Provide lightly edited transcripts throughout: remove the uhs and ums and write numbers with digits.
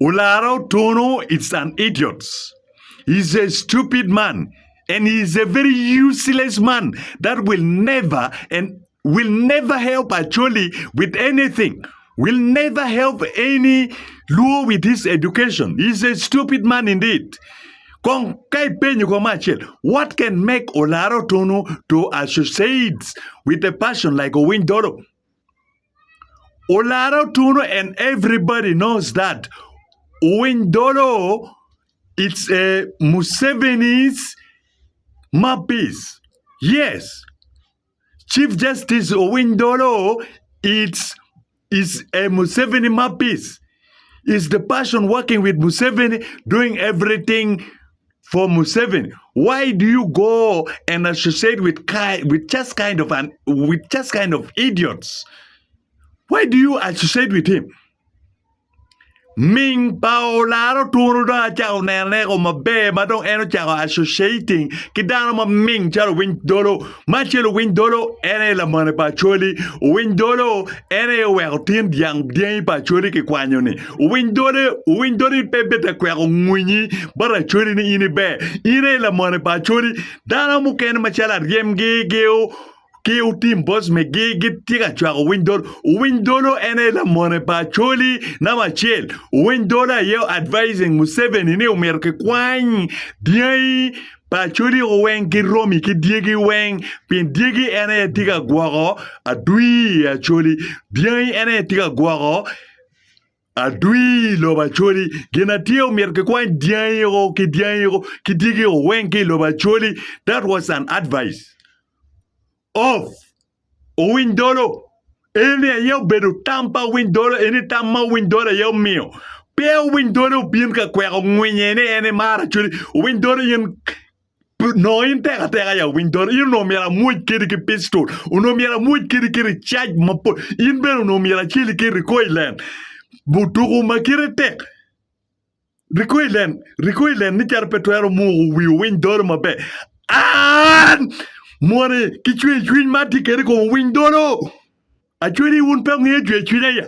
Olara Otono is an idiot. He's a stupid man and he is a very useless man that will never and will never help Acholi with anything. Will never help any Luo with his education. He's a stupid man indeed. Kong ka ipenyo kong me acel, what can make Olara Otono to associate with a person like Owiny Dolo? Olara Otuno and everybody knows that Owiny Dolo it's a Museveni's mouthpiece. Yes, Chief Justice Owiny Dolo it's is a Museveni mouthpiece. Is the person working with Museveni doing everything for Museveni. Why do you go and associate with kind, with just kind of an with just kind of idiots? Why do you associate with him? Ming pa olaro tunu dong acako neno ne ko maber ma dong en ocako associating ki dano ma ming calo Owiny Dolo. Ma cel Owiny Dolo en aye lamone pa Acholi. Owiny Dolo en aye oweko tin dyang dyangi pa Acholi kikwanyo ni. Owiny dole, owiny dole in pe ibed ka kweko ngwinyi bot Acholi ni in iber. In aye lamone pa Acholi. Dano mukene macalo aryemgi gi ki otim boss megi gitye ka cwako owiny dolo. Owiny dolo en aye lamone pa Acholi namba acel. Owiny dolo aye advising Museveni ni omyero kikwany dyangi pa Acholi weng ki romi ki dyegi weng pien dyegi en aye tye ka gwoko adwi i Acholi. Dyangi en aye tye ka gwoko Adwi i lobo Acholi, gin atye omyero kikwany dyangi o ki dyangi o ki dyegi o weng ki i lobo Acholi, that was an advice of Owiny Dolo, eni aye obedo tam pa Owiny Dolo, eni tam ma Owiny Dolo aye omiyo, pe Owiny Dolo obin ka kweko ngwinye ni en emaro Acholi, Owiny Dolo in Nongo in tek ateka ya winy dolo, in onongo myero amwoc kedi ki pistol, onongo myero amwoc kedi ki ricac mapol, in bene onongo myero aceli ki rikoilen, mutuku ma kite tek, rikoilen, rikoilen ni calo pe twero muko wi owiny dolo maber. An moni ki cwercwiny ma atye kede i kom owiny dolo, acwali wun pe wungeyo cwercwiny aya,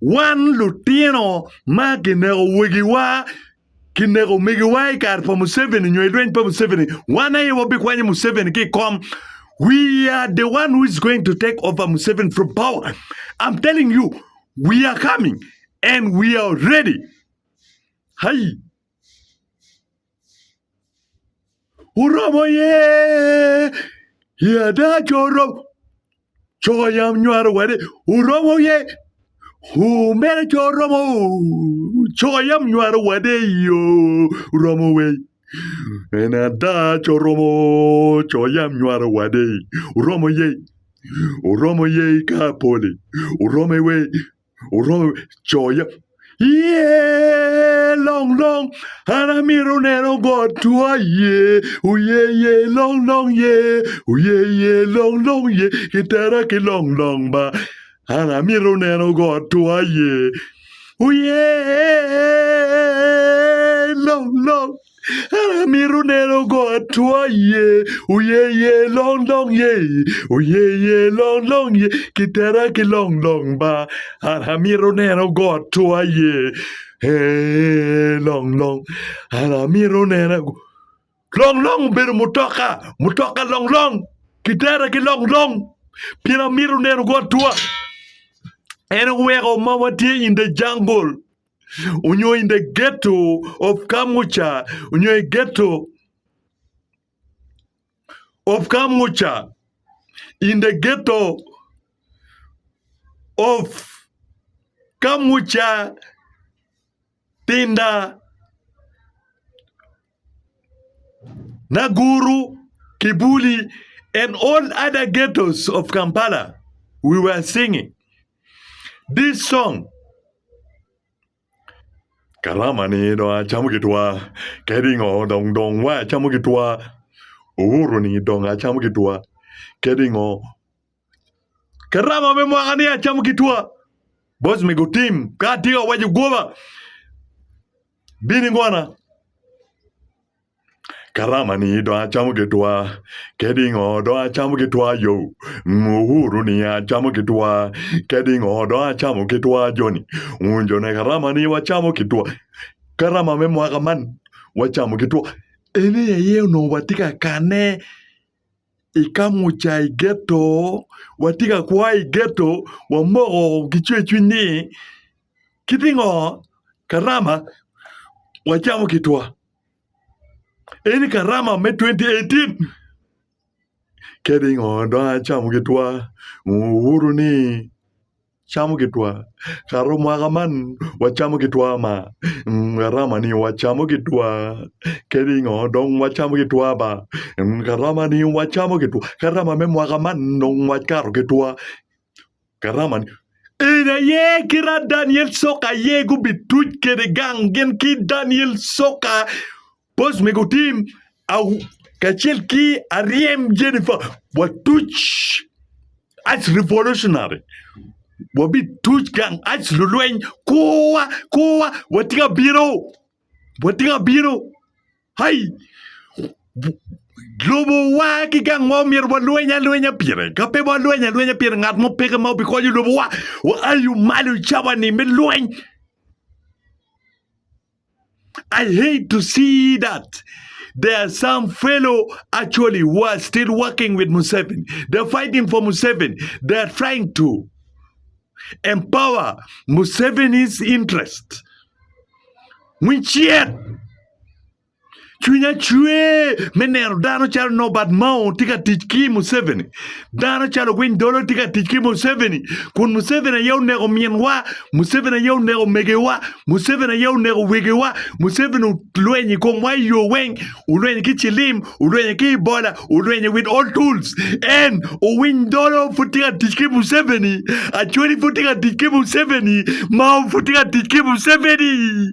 wan lutino ma kineko wegiwa Kineko omegiwa i kare pa Museveni nyo i lweny pa Museveni, wan aye wabikwanyo Museveni ki i kom. We are the one who is going to take over Museveni from power. I'm telling you, we are coming and we are ready. Hai! Oromo ye! I ada co oromo. Co yam nywaro wade oromo ye. Omera co oromo. Co yam nywaro wade yo oromo we. En ada co oromo. Co yam nywaro wade oromo ye. Oromo ye ka poli. Oromo we. Oromo coya Ye long long an amito neno got twa ye oye ye long long ye oye ye long long ye kitera ki long long ba an amito neno got twa ye oye long long An amito neno got twa ye, oye ye long long ye, oye ye long long ye, kitera ki long long ba. An amito neno got twa ye, eh long long. An amito neno long long obedo mutoka, mutoka long long, kitera ki long long, pien amito neno got twa. En oweko ma watye in the jungle. onyo in the ghetto of Kamuca onyo i ghetto of Kamuca in the ghetto of Kamuca Tinda Naguru Kibuli and all other ghettos of Kampala we were singing this song. Karama ni dong acamo ki twa, kadi ngo dong dong wa acamo ki twa, Uhuru ni dong acamo ki twa, kadi ngo. Karama me mwaka ni acamo ki twa, boss mego tim ka atye ka waco goba, bin ingona. Karama ni dong acamo gitwa, kadi ngo dong acamo gitwa yo. Uhuru ni acamo gitwa, kadi ngo dong acamo gitwa joni. Jone karama ni wacamo gitwa, karama me mwaka man wacamo gitwa. Eni aye onongo watye ka kane i kamuca i geto, watye ka kwo i geto, wamoko ki cwercwiny ni kit ngo karama wacamo gitwa. Eni karama me 2018 kadi ngo dong acamo gitwa Uhuru ni camo gitwa kato mwaka man wacamo gitwa ma karama ni wacamo gitwa kadi ngo dong wacamo gitwa ba karama ni wacamo gitwa karama me mwaka man dong wakato gitwa karama ni eni aye kita Daniel Soka aye gubituc kwede gang gin ki Daniel Soka Boss mego tim kacel ki aryem Jennifer watuc as revolutionary wabituc gang as lulweny kurwa kurwa watye ka bino watye ka bino hai lobowa ki gangwa omyero walweny alwenya pire ka pe walwenyo alwenya pire ngat mo peke ma obikonyo lobowa waayo malo i cawa-ni me lweny. I hate to see that there are some fellow actually who are still working with Museveni. They're fighting for Museveni. They're trying to empower Museveni's interest. Ngwicet! Cwinya cwer me neno dano calo Norbert Mao tye ka tic ki Museveni, dano calo Owiny Dolo tye ka tic ki Museveni, kun Museveni aye oneko minwa, Museveni aye oneko megiwa, Museveni aye oneko wegiwa, Museveni olwenyo i komwa i yo weng, olwenyo ki cilim, olwenyo ki Ebola, olwenyo with all tools. En Owiny Dolo pud tye ka tic ki Museveni, Acholi pud tye ka tic ki Museveni, Mao pud tye ka tic ki Museveni.